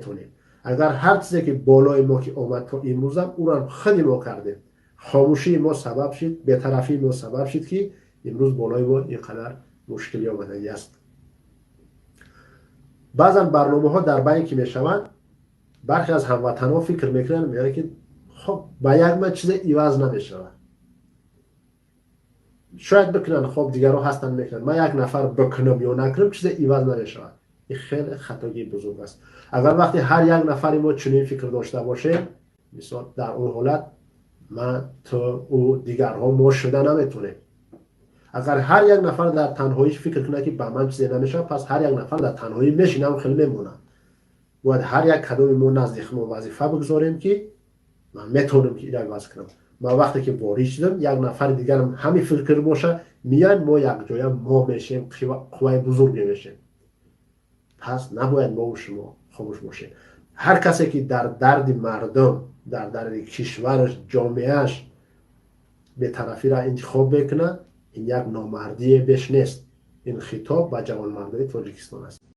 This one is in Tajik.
Метонем. Агар ҳар чизе ки болои мо ки омад, то имрӯзам ӯрам худи мо кардем. Хомӯшии мо сабаб шид, бетарафии мо сабаб шид, ки имрӯз болои мо ин қадар мушкилӣ омадагӣ аст. Баъзан барномаҳо дар байн ки мешаванд, бархе аз ҳамватанҳо фикр мекунанд, мегӯянд, ки хоб, ба як ман чизе иваз намешавад. Шояд бикунанд, хоб, дигарҳо ҳастанд, мекунанд, ман як нафар бикунам ё накунам, чизе иваз намешавад. Ин хеле хатогии бузург аст. Агар вақте ҳар як нафари мо чунин фикр дошта бошем, мисол, дар он ҳолат ман, ту, ӯ, дигарҳо мо шуда наметонем. Агар ҳар як нафар дар танҳоӣ фикр кунад, ки ба ман чизе намешавад, пас ҳар як нафар дар танҳоӣ мешинам, хеле мемонад. Бояд ҳар як кадоми мо назди хумо вазифа бигузорем, ки ман метавонам, ки ира иваз кунам. Ман вақте ки ворид шудам, як нафари дигарам ҳамин фикр боша, меян, мо якҷоя мо мешем, қувваи бузурге мешем. Пас набояд мову шумо хомӯш бошем. Ҳар касе ки дар дарди мардум, дар дарди кишвараш, ҷомеаш бетарафиро интихоб мекунад, ин як номардие беш нест. Ин хитоб ба ҷавонмардони Тоҷикистон аст.